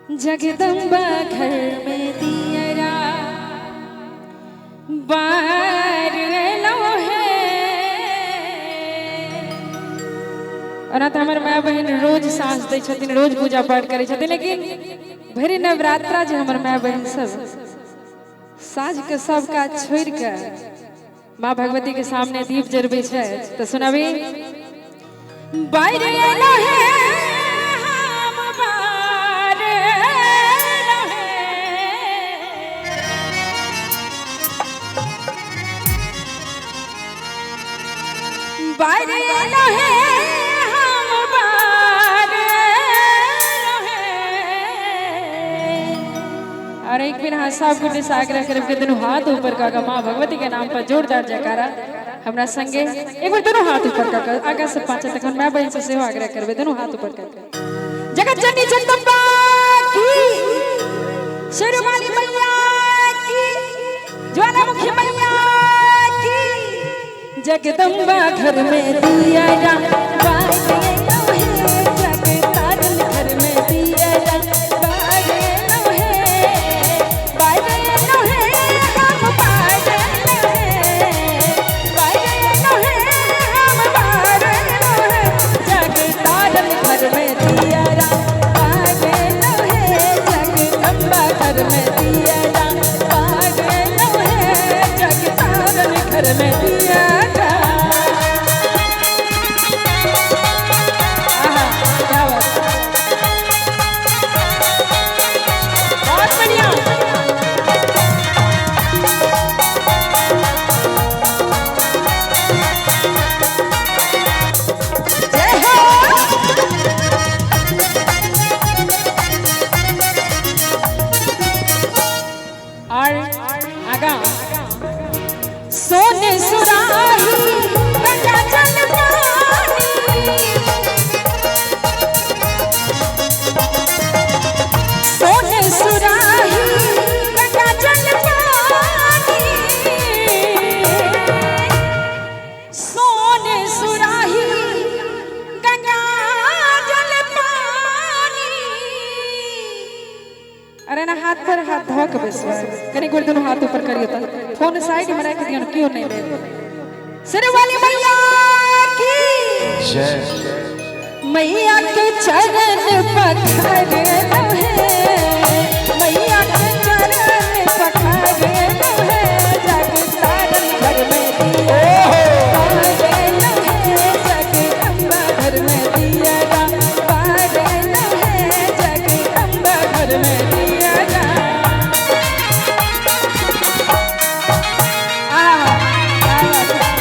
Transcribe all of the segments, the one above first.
जगदम्बा घर में दियरा बार लो है। ओना तऽ हमर माय बहिन रोज साँझ दै छथिन, रोज पूजा पाठ करै छथिन, लेकिन भरि नवरात्रा जे हमर माय बहिन सब साँझ के सब काज छोड़ि के माँ भगवती के सामने दीप जरबै छै तऽ सुनाबी बार एलो है हम बार एलो है। बार एलो है हम बार एलो है। और एक बेर अहाँ सब गोटे से आग्रह करब कि दुनू हाथ ऊपर कऽ कऽ माँ भगवती के नाम पर जोरदार जयकारा हमरा संगे एक बेर दुनू हाथ ऊपर कऽ कऽ आगाँ से पाँच तक माय बहिन से सेहो आग्रह करबै दुनू हाथ ऊपर कऽ कऽ। जगत जननी जगदम्बा की, शेरवाली मैया की, ज्वालामुखी मैया की। जगदम्बा घर में दिया बार एलो है, जगतारन घर में दिया बार एलो है, बार एलो है हम बार एलो है, बार एलो है हम बार एलो है। जगतारन घर में दिया बार एलो है, जगदम्बा घर में दिया बार एलो है, जगतारन घर में दिया। आहा, क्या बात, बहुत बढ़िया। जय हो। और आगा सोने सुराही गंगा जल पानी, सोने सुराही गंगा जल पानी, सोने सुराही गंगा जल पानी। अरे ना हाथ पर हाथ धो के बैसबै, कनी गोर दुनू हाथ ऊपर करियो तऽ फोन साइड में राखि दियौ, केओ नहीं लेत। शेरवाली मैया की जय। मैया के चरण पखर लो है, मैया के चरण पखर लो है, जगतारन घर में दिया बार लो है, जगदम्बा घर में दिया बार लो है, जगदम्बा घर में दिया। आहा, क्या बात है।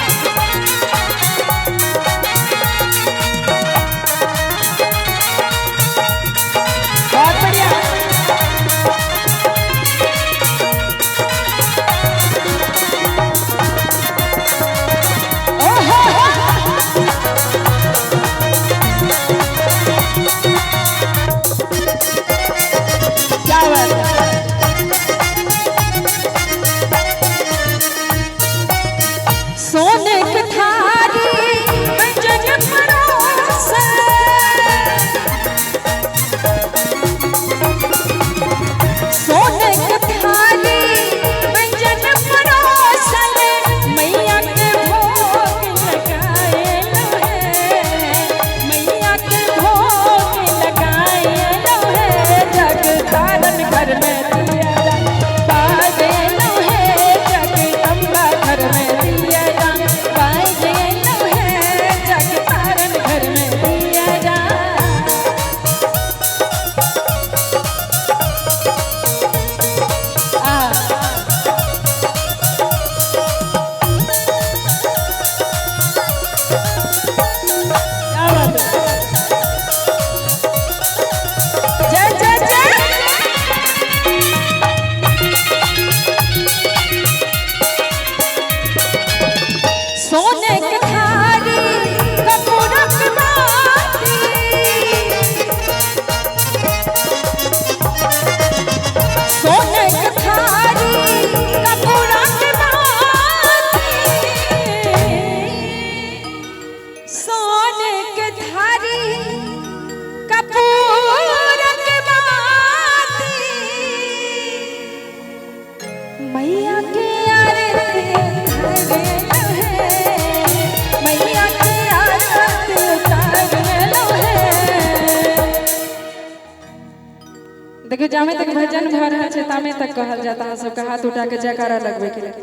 देखियौ, जामे तक भजन भऽ रहल छै तामे तक कहल जायत अहाँ सबके हाथ उठा के जयकारा लगबै के लेल।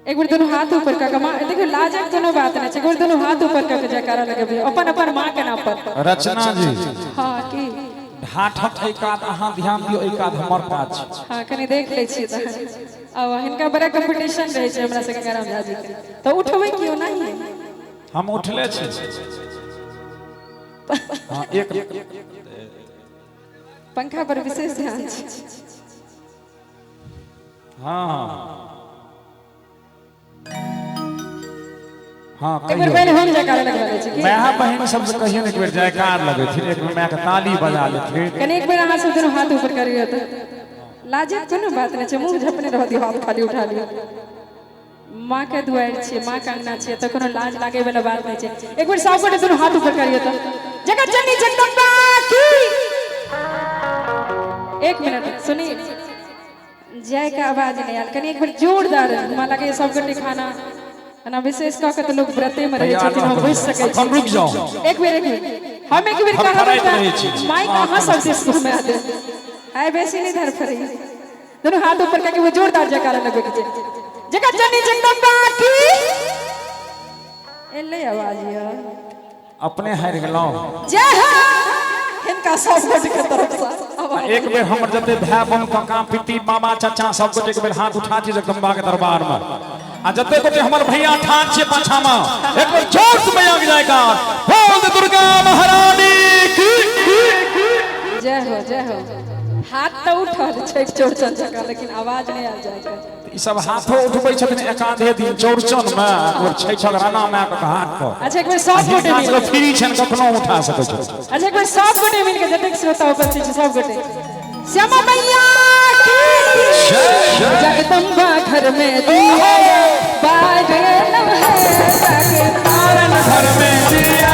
एक बेर दुनू हाथ ऊपर कऽ के माँ, देखियौ लाजक कोनो बात नहि छै, एक बेर दुनू हाथ ऊपर कऽ के जयकारा लगबियौ अपन अपन माँ के नाम पर। रचना जी। हाँ की ढाठक एहि कात अहाँ ध्यान दियौ, एहि कात हमर काज छै। हाँ कनि देख लै छियै तहन। आब हिनका बड़ा कंपटीशन रहै छै हमरा सबके गंगाराम झा जी के, तऽ उठबै केओ नहि? हम उठले छी। हाँ एक पंखा पर विशेष ध्यान छै। हाँ हाँ एक बेर पहिले हम जयकारा लगवा दै छी की? माय बहिन सबसे कहियो एक बेर जयकार लगेथिन, एक बेर माय के ताली बजा लेथिन। कनि एक बेर अहाँ सब दुनू हाथ ऊपर करियौ तऽ लाजक कोनो बात नहि छै, मुँह झपने रह दियौ, हाथ खाली उठा लियौ। माँ के दुआरि छियै, माँ के अंगना छियै, तऽ कोनो लाज लागे वाला बात नहि छै। एक बेर सब गोटे दुनू हाथ ऊपर करियौ तऽ जगत जननी जगदम्बा की। एक मिनट सुनी, जय के आवाज नहीं आयल, कनि एक बेर जोरदार। हमरा लगैए सब गोटे खाना एना विशेष कऽ के तऽ लोक व्रते में रहै छथिन, हम बुझि सकै छी। हम रुकि जाउ। एक बेर एक बेर हम एक बेर कहब धड़फड़ाइत रहै तऽ छी। माइक अहाँ सब दिस घुमा देब। आइ बेसी नहि धड़फड़ै, दुनू हाथ ऊपर कऽ के जोरदार जयकारा लगबै के छै। जगत जननी जगदम्बा की। एलै आवाज यऽ। अपने हारि गेलहुँ। जय हो हिनका सब गोटे के तरफ से। एक बेर हमर जते भाय बहन काका पिती मामा चाचा सब गोटे एक बेर हाथ उठा छी जगदम्बा के दरबार में, आ जते गोटे हमर भैया ठाढ़ छियै पाछा में एक बेर जोर से मैया के जयकार बोल दुर्गा महारानी की। जय हो जय हो। हाथ तऽ उठल छै चौरचन जकाँ, लेकिन आवाज नहि आयल जाय। ई सब हाथो उठबै छथिन एकाधे दिन चौरचन में और छठक राना माय के हाथ पर। अच्छा एक बेर सब गोटे मिल के फ्री छनि, कखनो उठा सकै छथि। अच्छा एक बेर सब गोटे मिल के जतेक श्रोता उपस्थित छै सब गोटे श्यामा मैया की। जगदम्बा घर में दिया बारल है, घर में दिया।